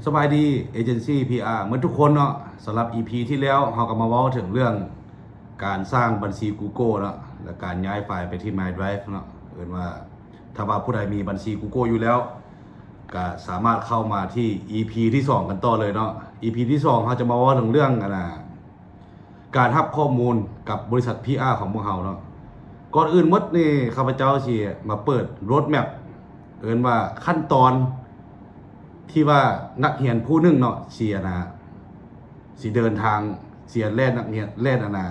ສະບາຍດີເອເຈັນຊີພີອາໝົດທຸກຄົນເນາະ. ສຳລັບອີພີທີ່ແລ້ວ ເຮົາກໍມາເວົ້າເຖິງເລື່ອງການສ້າງບັນຊີ Google ເນາະ ແລະ ການຍ້າຍໄຟລ໌ໄປທີ່ My Drive ເນາະ. ເອີ້ນວ່າ ຖ້າວ່າຜູ້ໃດມີບັນຊີ Google ຢູ່ແລ້ວ ກໍສາມາດເຂົ້າມາທີ່ອີພີທີສອງກັນຕໍ່ເລີຍເນາະ. ອີພີທີສອງ ເຮົາຈະມາເວົ້າເຖິງເລື່ອງ ອັນນ່າ ການຮັບຂໍ້ມູນກັບບໍລິສັດ ພີອາ ຂອງພວກເຮົາເນາະ. ກ່ອນອື່ນໝົດນີ້ ຂ້າພະເຈົ້າຊິມາເປີດ roadmap ເອີ້ນວ່າຂັ້ນຕອນທີ່ວ່ານັກຮຽນຜູ້ໜຶ່ງເນາະ ຊິ ອັນນ່າ ຊິເດີນທາງ ຊິແລ່ນນັກຮຽນ ແລ່ນ ອັນນ່າ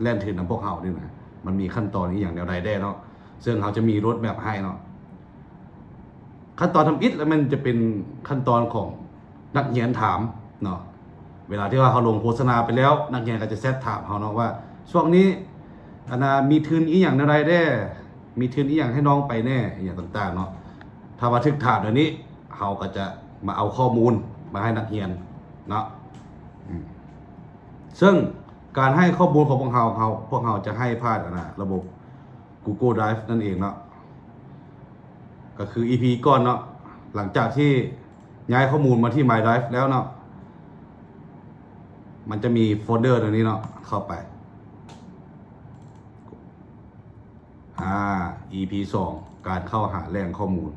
ແລ່ນທຶນນຳພວກເຮົານີ້ນະ ມັນມີຂັ້ນຕອນອີ່ຫຍັງແນວໃດແດ່ເນາະ. ເຊິ່ງເຮົາຈະມີ roadmap ໃຫ້ເນາະ. ຂັ້ນຕອນທຳອິດ ແລ້ວມັນຈະເປັນຂັ້ນຕອນຂອງນັກຮຽນຖາມເນາະ. ເວລາທີ່ວ່າເຮົາລົງໂຄສະນາໄປແລ້ວ ນັກຮຽນກໍຈະແຊັດຖາມເຮົາເນາະວ່າ ຊ່ວງນີ້ ອັນນ່າ ມີທຶນອີ່ຫຍັງແນວໃດແດ່ ມີທຶນອີ່ຫຍັງໃຫ້ນ້ອງໄປແດ່ ອີ່ຫຍັງຕ່າງໆເນາະ. ຖ້າວ່າຖືກຖາມແນວນີ້ ເຮົາກໍຈະມາເອົາຂໍ້ມູນມາໃຫ້ນັກຮຽນເນາະ. ອືມ ເຊິ່ງການໃຫ້ຂໍ້ມູນຂອງພວກເຮົາ ເຮົາ ພວກເຮົາຈະໃຫ້ຜ່ານ ອັນນ່າ ລະບົບ Google Drive ນັ້ນເອງເນາະ ກໍຄືອີພີກ່ອນເນາະ. ຫຼັງຈາກທີ່ຍ້າຍຂໍ້ມູນມາທີ່ My Drive ແລ້ວເນາະ ມັນຈະມີໂຟນເດີຕົວນີ້ເນາະ ເຂົ້າໄປ ອາ ອີພີສອງ ການເຂົ້າຫາແຫຼ່ງຂໍ້ມູນ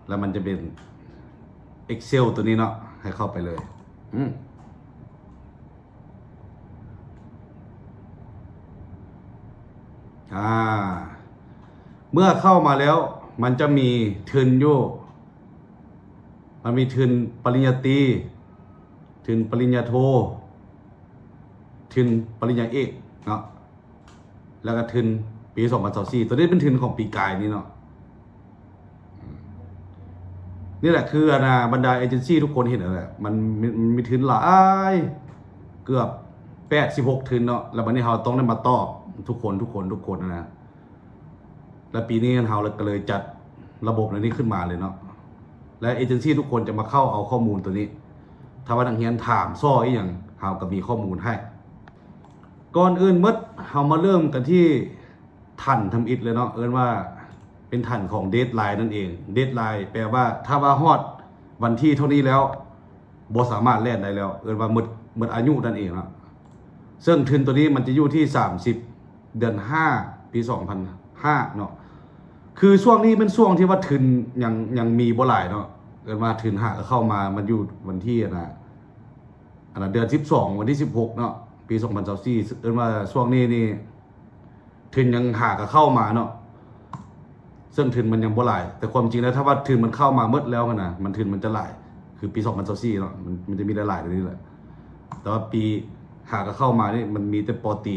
ແລ້ວມັນຈະເປັນ Excel ຕົວນີ້ເນາະ ໃຫ້ເຂົ້າໄປເລີຍ. ອືມ ອາ ເມື່ອເຂົ້າມາແລ້ວ ມັນຈະມີທຶນຢູ່ ມັນມີທຶນປະລິນຍາຕີ ທຶນປະລິນຍາໂທ ທຶນປະລິນຍາເອກເນາະ. ແລ້ວກໍທຶນປີສອງພັນຊາວສີ່ ຕົວນີ້ເປັນທຶນຂອງປີກາຍນີ້ເນາະ. ນີ້ແຫຼະ ຄື ອັນນ່າ ບັນດາເອເຈັນຊີທຸກຄົນເຫັນຫັ້ນແຫຼະ ມັນມີ ມັນມີທຶນຫຼາຍ ເກືອບແປດສິບຫົກທຶນເນາະ. ແລ້ວບັດນີ້ເຮົາຕ້ອງໄດ້ມາຕອບທຸກຄົນ ທຸກຄົນ ທຸກຄົນຫັ້ນນະ. ແລະ ປີນີ້ເຮົາກໍເລີຍຈັດລະບົບອັນນີ້ຂຶ້ນມາເລີຍເນາະ ແລະ ເອເຈັນຊີທຸກຄົນຈະມາເຂົ້າເອົາຂໍ້ມູນຕົວນີ້. ຖ້າວ່ານັກຮຽນຖາມສໍ້ອີ່ຫຍັງ ເຮົາກໍມີຂໍ້ມູນໃຫ້. ກ່ອນອື່ນໝົດ ເຮົາມາເລີ່ມກັນທີ່ຖັນທຳອິດເລີຍເນາະ ເອີ້ນວ່າເປັນຖັນຂອງ deadline ນັ້ນເອງ. Deadline ແປວ່າ ຖ້າວ່າຮອດວັນທີເທົ່ານີ້ແລ້ວ ບໍ່ສາມາດແລ່ນໄດ້ແລ້ວ ເອີ້ນວ່າໝົດ ໝົດອາຍຸນັ້ນເອງເນາະ. ເຊິ່ງທຶນຕົວນີ້ມັນຈະຢູ່ທີ່ສາມສິບ ເດືອນຫ້າ ປີສອງພັນຫ້າເນາະ. ຄືຊ່ວງນີ້ແມ່ນຊ່ວງທີ່ວ່າທຶນຍັງ ຍັງມີບໍ່ຫຼາຍເນາະ ເອີ້ນວ່າທຶນຫາກໍເຂົ້າມາ ມັນຢູ່ວັນທີ ອັນນ່າ ອັນນ່າ ເດືອນສິບສອງ ວັນທີສິບຫົກເນາະ ປີສອງພັນຊາວສີ່ ເອີ້ນວ່າຊ່ວງນີ້ນີ້ ທຶນຍັງຫາກໍເຂົ້າມາເນາະ ເຊິ່ງທຶນມັນຍັງບໍ່ຫຼາຍ. ແຕ່ຄວາມຈິງແລ້ວ ຖ້າວ່າທຶນມັນເຂົ້າມາໝົດແລ້ວຫັ້ນນະ ມັນ ທຶນມັນຈະຫຼາຍ ຄືປີສອງພັນຊາວສີ່ເນາະ ມັນ ມັນຈະມີຫຼາຍໆກວ່ານີ້ແຫຼະ. ແຕ່ວ່າປີຫາກໍເຂົ້າມານີ້ ມັນມີແຕ່ ປ.ຕີ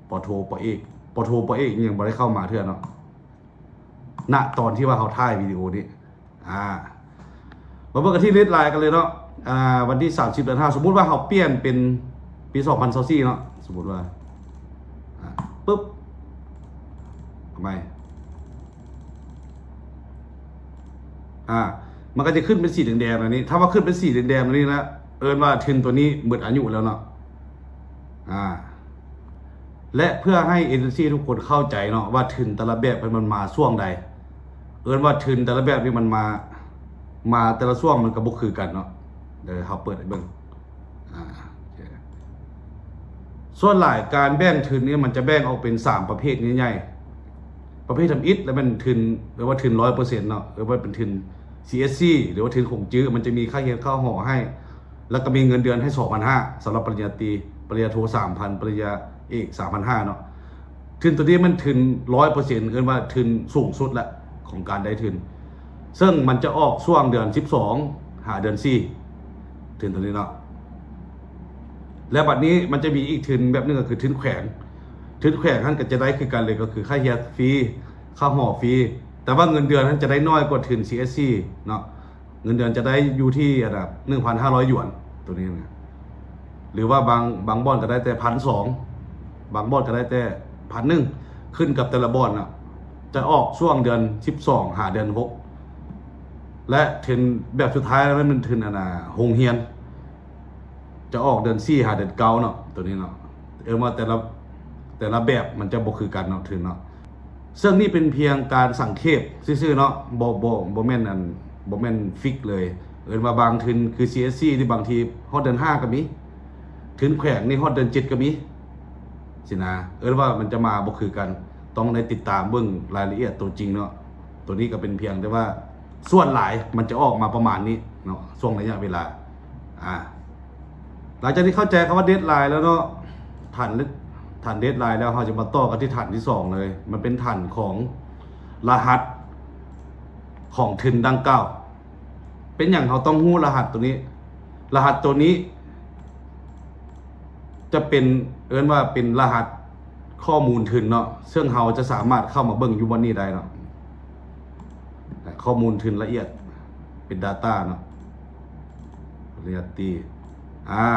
ປ.ໂທ ປ.ເອກ ປ.ໂທ ປ.ເອກ ຍັງບໍ່ໄດ້ເຂົ້າມາເທື່ອເນາະ ນະຕອນທີ່ວ່າເຮົາຖ່າຍວິດີໂອນີ້. ອາ ມາເບິ່ງກັນທີ່ deadline ກັນເລີຍເນາະ. ອາ ວັນທີສາມສິບ ເດືອນຫ້າ ສົມມຸດວ່າເຮົາປ່ຽນເປັນປີສອງພັນຊາວສີ່ເນາະ ສົມມຸດວ່າ ອາ ປຶບ ເອົາໃໝ່ ອາ ມັນກໍຈະຂຶ້ນເປັນສີແດງໆແບບນີ້. ຖ້າວ່າຂຶ້ນເປັນສີແດງໆແບບນີ້ນະ ເອີ້ນວ່າທຶນຕົວນີ້ໝົດອາຍຸແລ້ວເນາະ. ອາ ແລະ ເພື່ອໃຫ້ເອເຈັນຊີທຸກຄົນເຂົ້າໃຈເນາະ ວ່າທຶນແຕ່ລະແບບມັນມາຊ່ວງໃດ ເອີ້ນວ່າທຶນແຕ່ລະແບບນີ້ມັນມາ ມາແຕ່ລະຊ່ວງມັນກໍບໍ່ຄືກັນເນາະ. ດຽວເຮົາເປີດໃຫ້ເບິ່ງ ອາ ໂອເຄ ສ່ວນຫຼາຍການແບ່ງທຶນນີ້ ມັນຈະແບ່ງອອກເປັນສາມປະເພດໃຫຍ່ໆ. ປະເພດທຳອິດ ແລະ ແມ່ນທຶນ ເອີ້ນວ່າທຶນຮ້ອຍເປີເຊັນເນາະ ເອີ້ນວ່າເປັນທຶນ ຊີເອັສຊີ ຫຼືວ່າທຶນຂົງຈື້ ມັນຈະມີຄ່າຮຽນຄ່າຫໍໃຫ້ ແລ້ວກໍມີເງິນເດືອນໃຫ້ສອງພັນຫ້າ ສຳລັບປະລິນຍາຕີ ປະລິນຍາໂທສາມພັນ ປະລິນຍາເອກສາມພັນຫ້າເນາະ. ທຶນຕົວນີ້ມັນທຶນຮ້ອຍເປີເຊັນ ເອີ້ນວ່າທຶນສູງສຸດລະຂອງການໄດ້ທຶນ ເຊິ່ງມັນຈະອອກຊ່ວງເດືອນສິບສອງຫາເດືອນສີ່ ທຶນຕົວນີ້ເນາະ. ແລ້ວບັດນີ້ມັນຈະມີອີກທຶນແບບໜຶ່ງ ກໍຄືທຶນແຂວງ. ທຶນແຂວງຫັ້ນກໍຈະໄດ້ຄືກັນເລີຍ ກໍຄືຄ່າຮຽນຟຣີ ຄ່າຫໍຟຣີ ແຕ່ວ່າເງິນເດືອນຫັ້ນຈະໄດ້ນ້ອຍກວ່າທຶນ ຊີເອັສຊີ ເນາະ. ເງິນເດືອນຈະໄດ້ຢູ່ທີ່ອັນດັບໜຶ່ງພັນຫ້າຮ້ອຍຢວນ ຕົວນີ້ນະ ຫຼືວ່າບາງ ບາງບ່ອນກໍໄດ້ແຕ່ພັນສອງ ບາງບ່ອນກໍໄດ້ແຕ່ພັນໜຶ່ງ ຂຶ້ນກັບແຕ່ລະບ່ອນນະ. ຈະອອກຊ່ວງເດືອນສິບສອງຫາເດືອນຫົກ ແລະ ທຶນແບບສຸດທ້າຍແລ້ວແມ່ນທຶນອັນນ່າ ໂຮງຮຽນ ຈະອອກເດືອນສີ່ຫາເດືອນເກົ້າເນາະ ຕົວນີ້ເນາະ. ເອີ້ນວ່າແຕ່ລະ ແຕ່ລະແບບມັນຈະບໍ່ຄືກັນເນາະ ທຶນເນາະ. ເຊິ່ງນີ້ເປັນພຽງການສັງເຂບຊື່ໆເນາະ ບໍ່ ບໍ່ ບໍ່ແມ່ນອັນ ບໍ່ແມ່ນຟິກເລີຍ. ເອີ້ນວ່າບາງທຶນຄື ຊີເອັສຊີ ນີ້ບາງທີຮອດເດືອນຫ້າກໍມີ, ທຶນແຂວງນີ້ຮອດເດືອນເຈັດກໍມີຊີ້ນະ. ເອີ້ນວ່າມັນຈະມາບໍ່ຄືກັນ, ຕ້ອງໄດ້ຕິດຕາມເບິ່ງລາຍລະອຽດຕົວຈິງເນາະ. ຕົວນີ້ກໍເປັນພຽງແຕ່ວ່າສ່ວນຫຼາຍມັນຈະອອກມາປະມານນີ້ເນາະ ຊ່ວງໄລຍະເວລາ. ອາ ຫຼັງຈາກທີ່ເຂົ້າໃຈຄຳວ່າ deadline ແລ້ວເນາະ, ຖານ ຖານ deadline ແລ້ວ ເຮົາຈະມາຕໍ່ກັນທີ່ຖານທີສອງເລີຍ. ມັນເປັນຖານຂອງລະຫັດຂອງທຶນດັ່ງກ່າວ. ເປັນຫຍັງເຮົາຕ້ອງຮູ້ລະຫັດຕົວນີ້? ລະຫັດຕົວນີ້ຈະເປັນ ເອີ້ນວ່າເປັນລະຫັດຂໍ້ມູນທຶນເນາະ, ເຊິ່ງເຮົາຈະສາມາດເຂົ້າມາເບິ່ງຢູ່ບ່ອນນີ້ໄດ້ເນາະ. ຂໍ້ມູນທຶນລະອຽດ ເປັນ data ເນາະ ປະລິນຍາຕີ ອາ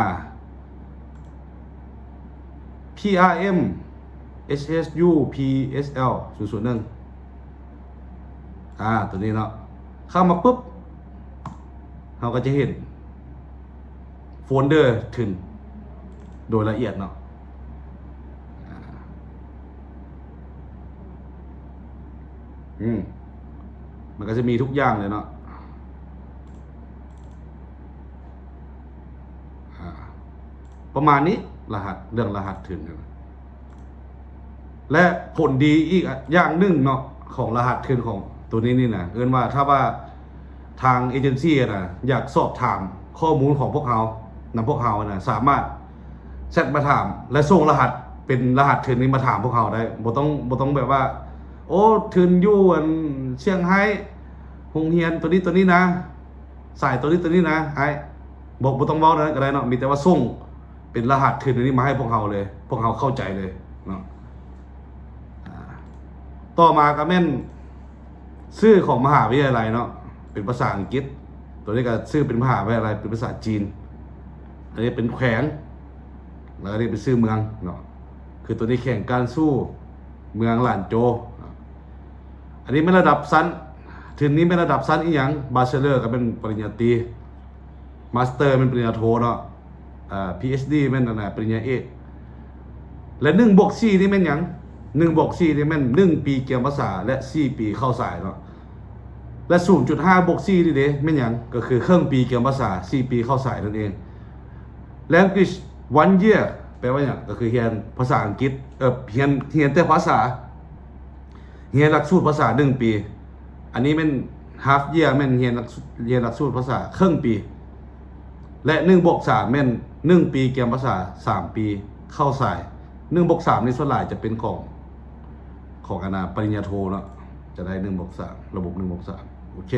PRM HSU PSL ສູນສູນໜຶ່ງ ອາ ຕົວນີ້ເນາະ. ເຂົ້າມາປຶບ ເຮົາກໍຈະເຫັນໂຟນເດີທຶນໂດຍລະອຽດເນາະ. ອາ ອືມ ມັນກໍຈະມີທຸກຢ່າງເລີຍເນາະ. ອາ ປະມານນີ້ ລະຫັດ ເລື່ອງລະຫັດທຶນ. ແລະ ຜົນດີອີກຢ່າງໜຶ່ງເນາະ ຂອງລະຫັດທຶນຂອງໂຕນີ້ນີ້ນະ ເອີ້ນວ່າ ຖ້າວ່າທາງເອເຈັນຊີນະ ຢາກສອບຖາມຂໍ້ມູນຂອງພວກເຮົາ ນຳພວກເຮົານະ ສາມາດແຊັດມາຖາມ ແລະ ສົ່ງລະຫັດ ເປັນລະຫັດທຶນນີ້ມາຖາມພວກເຮົາໄດ້. ບໍ່ຕ້ອງ ບໍ່ຕ້ອງແບບວ່າ ໂອ້ ທຶນຢູ່ອັນຊຽງໄຮ້ ໂຮງຮຽນໂຕນີ້ໂຕນີ້ນະ ສາຍໂຕນີ້ໂຕນີ້ນະ ອ້າຍ ບໍ່ ບໍ່ຕ້ອງເວົ້າແນວນັ້ນກໍໄດ້ເນາະ. ມີແຕ່ວ່າສົ່ງເປັນລະຫັດທຶນອັນນີ້ມາໃຫ້ພວກເຮົາເລີຍ ພວກເຮົາເຂົ້າໃຈເລີຍເນາະ. ອາ ຕໍ່ມາກໍແມ່ນຊື່ຂອງມະຫາວິທະຍາໄລເນາະ ເປັນພາສາອັງກິດ, ຕົວນີ້ກໍຊື່ເປັນມະຫາວິທະຍາໄລ ເປັນພາສາຈີນ, ອັນນີ້ເປັນແຂວງ ແລ້ວກໍນີ້ເປັນຊື່ເມືອງເນາະ. ຄືຕົວນີ້ແຂວງການຊູ ເມືອງຫຼານໂຈ. ອັນນີ້ແມ່ນລະດັບຊັ້ນ ທຶນນີ້ແມ່ນລະດັບຊັ້ນອີ່ຫຍັງ? ບາເຊເລີກໍແມ່ນປະລິນຍາຕີ, ມາສເຕີແມ່ນປະລິນຍາໂທເນາະ, ອາ ພີເອັດສດີ ແມ່ນອັນນະ ປະລິນຍາເອກ. ແລະ ໜຶ່ງບວກສີ່ນີ້ແມ່ນຫຍັງ? ໜຶ່ງບວກສີ່ນີ້ແມ່ນໜຶ່ງປີກຽມພາສາ ແລະ ສີ່ປີເຂົ້າສາຍເນາະ. ແລະ ສູນຈຸດຫ້າບວກສີ່ນີ້ເດ ແມ່ນຫຍັງ? ກໍຄືເຄິ່ງປີກຽມພາສາ ສີ່ປີເຂົ້າສາຍນັ້ນເອງ. Language one year ແປວ່າຫຍັງ? ກໍຄືຮຽນພາສາອັງກິດ ເອີ ຮຽນ ຮຽນແຕ່ພາສາ ຮຽນຫຼັກສູດພາສາໜຶ່ງປີ. ອັນນີ້ແມ່ນ half year ແມ່ນຮຽນຫຼັກ ຮຽນຫຼັກສູດພາສາເຄິ່ງປີ ແລະ ໜຶ່ງບວກສາມແມ່ນໜຶ່ງປີກຽມພາສາ ສາມປີເຂົ້າສາຍ. ໜຶ່ງບວກສາມນີ້ສ່ວນຫຼາຍຈະເປັນຂອງ ຂອງອັນນະ ປະລິນຍາໂທເນາະ ຈະໄດ້ໜຶ່ງບວກສາມ ລະບົບໜຶ່ງບວກສາມ. ໂອເຄ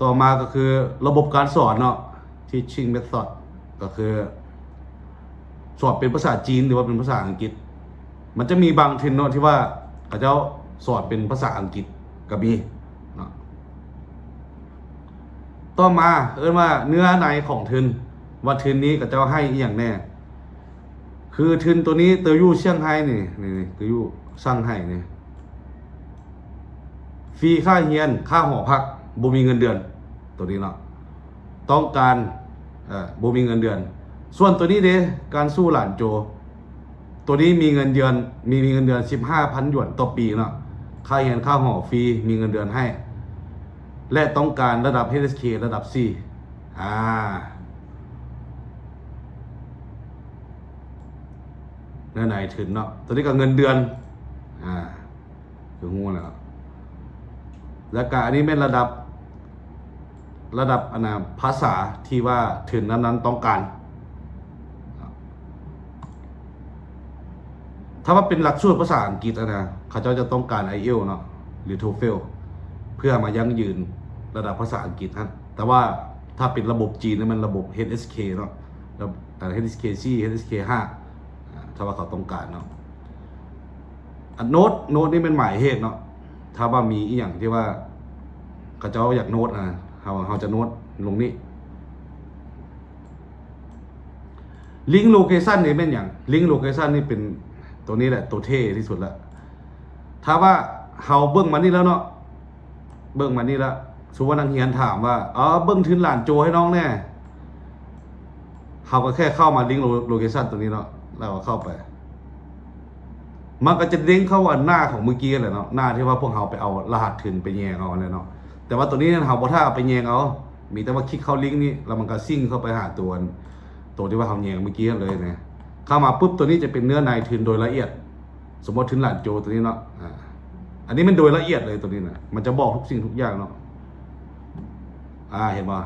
ຕໍ່ມາກໍຄືລະບົບການສອນເນາະ teaching method ກໍຄື ສອນເປັນພາສາຈີນ ຫຼືວ່າເປັນພາສາອັງກິດ. ມັນຈະມີບາງທຶນເນາະ ທີ່ວ່າເຂົາເຈົ້າສອນເປັນພາສາອັງກິດກໍມີເນາະ. ຕໍ່ມາເອີ້ນວ່າເນື້ອໃນຂອງທຶນ ວ່າທຶນນີ້ເຂົາເຈົ້າໃຫ້ອີ່ຫຍັງແດ່. ຄືທຶນໂຕນີ້ ໂຕຢູ່ຊຽງໄຮ້ນີ້ ນີ້ ນີ້ ໂຕຢູ່ຊຽງໄຮ້ນີ້ ຟຣີຄ່າຮຽນ ຄ່າຫໍພັກ ບໍ່ມີເງິນເດືອນ ໂຕນີ້ເນາະ. ຕ້ອງການ ເອີ ບໍ່ມີເງິນເດືອນ. ສ່ວນໂຕນີ້ເດ ການສູ້ຫຼານໂຈ ໂຕນີ້ມີເງິນເດືອນ ມີ ມີເງິນເດືອນສິບຫ້າພັນຢວນຕໍ່ປີເນາະ, ຄ່າຮຽນ ຄ່າຫໍຟຣີ ມີເງິນເດືອນໃຫ້ ແລະ ຕ້ອງການລະດັບ ເອດເອັສເຄ ລະດັບສີ່ ອາ ແນວໃນທຶນເນາະ. ໂຕນີ້ກໍເງິນເດືອນ ອາ ຄືຮູ້ແລ້ວເນາະ. ແລ້ວກະອັນນີ້ແມ່ນລະດັບ ລະດັບອັນນະ ພາສາທີ່ວ່າທຶນນັ້ນໆຕ້ອງການ. ຖ້າວ່າເປັນຫຼັກສູດພາສາອັງກິດຫັ້ນນະ ເຂົາເຈົ້າຈະຕ້ອງການ ໄອເອວເນາະ ຫຼື ໂທເຟລ ເພື່ອມາຢັ້ງຢືນລະດັບພາສາອັງກິດຫັ້ນ. ແຕ່ວ່າຖ້າເປັນລະບົບຈີນນີ້ແມ່ນລະບົບ ເອດເອັສເຄ ເນາະ ລະ ເອດເອັສເຄສີ່ ເອດເອັສເຄຫ້າ ຖ້າວ່າເຂົາຕ້ອງການເນາະ. ອັນໂນດ ໂນດນີ້ແມ່ນໝາຍເຫດເນາະ. ຖ້າວ່າມີອີ່ຫຍັງທີ່ວ່າເຂົາເຈົ້າຢາກໂນດນະ ເຮົາ ເຮົາຈະໂນດລົງນີ້. ລິງໂລເຄຊັນນີ້ແມ່ນຫຍັງ? ລິງໂລເຄຊັນນີ້ເປັນຕົວນີ້ແຫຼະ ຕົວເທ່ທີ່ສຸດລະ. ຖ້າວ່າເຮົາເບິ່ງມານີ້ແລ້ວເນາະ ເບິ່ງມານີ້ລະ ສົມມຸດວ່ານັກຮຽນຖາມວ່າ ເອີ ເບິ່ງທຶນຫຼານໂຈໃຫ້ນ້ອງແດ່ ເຮົາກໍແຄ່ເຂົ້າມາລິງໂລ ໂລເຄຊັນຕົວນີ້ເນາະ ແລ້ວກໍເຂົ້າໄປ ມັນກໍຈະເດ້ງເຂົ້າອັນໜ້າຂອງມື້ກີ້ຫັ້ນແຫຼະເນາະ ໜ້າທີ່ວ່າພວກເຮົາໄປເອົາລະຫັດທຶນໄປແຍງເອົາຫັ້ນແຫຼະເນາະ. ແຕ່ວ່າໂຕນີ້ເຮົາບໍ່ຖ້າເອົາໄປແຍງເອົາ ມີແຕ່ວ່າຄລິກເຂົ້າລິ້ງນີ້ ແລ້ວມັນກໍຊິງເຂົ້າໄປຫາໂຕ ໂຕທີ່ວ່າເຮົາແຍງເມື່ອກີ້ຫັ້ນເລີຍນະ. ເຂົ້າມາປຶບ ໂຕນີ້ຈະເປັນເນື້ອໃນທຶນໂດຍລະອຽດ. ສົມມຸດທຶນລ້ານໂຈໂຕນີ້ເນາະ ອາ ອັນນີ້ແມ່ນໂດຍລະອຽດເລີຍໂຕນີ້ນະ ມັນຈະບອກທຸກສິ່ງທຸກຢ່າງເນາະ. ອາ ເຫັນບໍ່?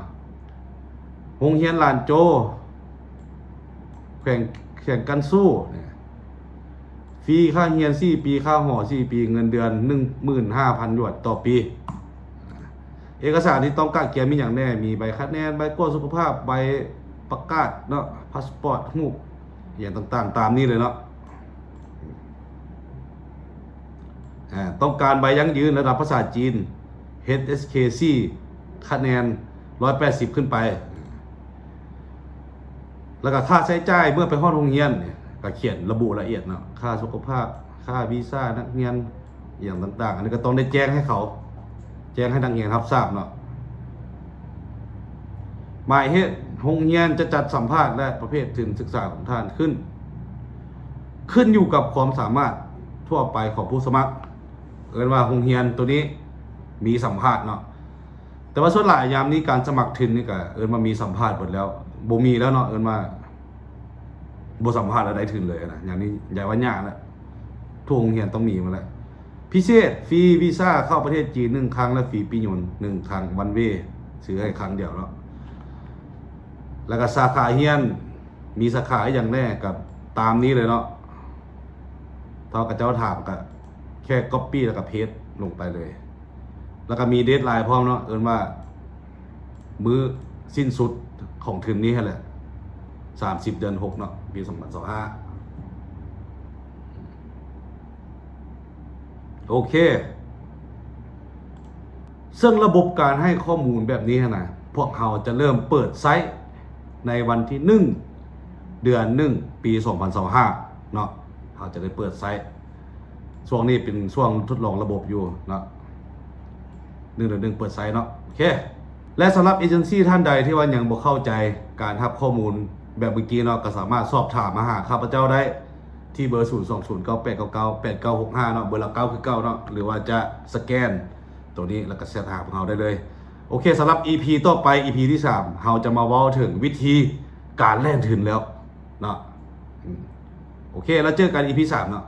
ໂຮງຮຽນລ້ານໂຈ ແຂວງ ແຂວງກັນຊູ ນີ້ ຟຣີຄ່າຮຽນສີ່ປີ ຄ່າຫໍສີ່ປີ ເງິນເດືອນໜຶ່ງໝື່ນຫ້າພັນຢວນຕໍ່ປີ. ເອກະສານທີ່ຕ້ອງກະກຽມມີຫຍັງແດ່? ມີໃບຄະແນນ ໃບກວດສຸຂະພາບ ໃບປະກາດເນາະ ພາສປອດ ຮູບ ອີ່ຫຍັງຕ່າງໆ ຕາມນີ້ເລີຍເນາະ. ອາ ຕ້ອງການໃບຢັ້ງຢືນລະດັບພາສາຈີນ ເອສເອສເຄສີ່ ຄະແນນຮ້ອຍແປດສິບຂຶ້ນໄປ. ແລ້ວກໍຄ່າໃຊ້ຈ່າຍເມື່ອໄປຮອດໂຮງຮຽນນີ້ ກໍຂຽນລະບຸລະອຽດເນາະ ຄ່າສຸຂະພາບ ຄ່າວີຊານັກຮຽນ ອີ່ຫຍັງຕ່າງໆ ອັນນີ້ກໍຕ້ອງໄດ້ແຈ້ງໃຫ້ເຂົາ ແຈ້ງໃຫ້ນັກຮຽນຮັບຊາບເນາະ. ໝາຍເຫດ ໂຮງຮຽນຈະຈັດສຳພາດ ແລະ ປະເພດທຶນສຶກສາຂອງທ່ານຂຶ້ນ ຂຶ້ນຢູ່ກັບຄວາມສາມາດທົ່ວໄປຂອງຜູ້ສະໝັກ. ເອີ້ນວ່າໂຮງຮຽນໂຕນີ້ມີສຳພາດເນາະ. ແຕ່ວ່າສ່ວນຫຼາຍຍາມນີ້ການສະໝັກທຶນນີ້ກະເອີ້ນວ່າມີສຳພາດເບິດແລ້ວ ບໍ່ມີແລ້ວເນາະ ເອີ້ນວ່າບໍ່ສຳພາດແລ້ວໄດ້ທຶນເລີຍນະ. ຍາມນີ້ຢ່າວ່າຍາກແລ້ວ ທຸກໂຮງຮຽນຕ້ອງມີໝົດແລ້ວ. ພິເສດ ຟຣີວີຊາເຂົ້າປະເທດຈີນໜຶ່ງຄັ້ງ ແລະ ຟຣີປີ້ຍົນໜຶ່ງຄັ້ງ ວັນເວ ຊື້ໃຫ້ຄັ້ງດຽວເນາະ. ແລ້ວກະສາຂາຮຽນ ມີສາຂາອີ່ຫຍັງແດ່ ກະຕາມນີ້ເລີຍເນາະ. ຖ້າເຂົາເຈົ້າຖາມກະແຄ່ກັອບປີ້ ແລ້ວກະເພສລົງໄປເລີຍ. ແລ້ວກະມີເດດໄລນ໌ພ້ອມເນາະ ເອີ້ນວ່າມື້ສິ້ນສຸດຂອງທຶນນີ້ຫັ້ນແຫຼະ ສາມສິບເດືອນຫົກເນາະ ປີສອງພັນຊາວຫ້າ. ໂອເຄ ເຊິ່ງລະບົບການໃຫ້ຂໍ້ມູນແບບນີ້ຫັ້ນນະ ພວກເຮົາຈະເລີ່ມເປີດໃຊ້ໃນວັນທີໜຶ່ງ ເດືອນໜຶ່ງ ປີສອງພັນຊາວຫ້າເນາະ ເຮົາຈະໄດ້ເປີດໃຊ້. ຊ່ວງນີ້ເປັນຊ່ວງທົດລອງລະບົບຢູ່ເນາະ ໜຶ່ງເດືອນໜຶ່ງເປີດໃຊ້ເນາະ. ໂອເຄ ແລະ ສຳລັບເອເຈັນຊີທ່ານໃດທີ່ວ່າຍັງບໍ່ເຂົ້າໃຈການຮັບຂໍ້ມູນແບບເມື່ອກີ້ເນາະ ກໍສາມາດສອບຖາມມາຫາຂ້າພະເຈົ້າໄດ້ ທີ່ເບີ ສູນສອງສູນ ເກົ້າແປດເກົ້າເກົ້າ ແປດເກົ້າຫົກຫ້າເນາະ ເບີຫຼັກເກົ້າຄືເກົ່າເນາະ ຫຼືວ່າຈະສະແກນໂຕນີ້ ແລ້ວກໍແຊັດຫາພວກເຮົາໄດ້ເລີຍ. ໂອເຄ ສຳລັບອີພີຕໍ່ໄປ ອີພີທີສາມ ເຮົາຈະມາເວົ້າເຖິງວິທີການແລ່ນທຶນແລ້ວເນາະ. ອືມ ໂອເຄ ແລ້ວເຈີກັນອີພີສາມເນາະ.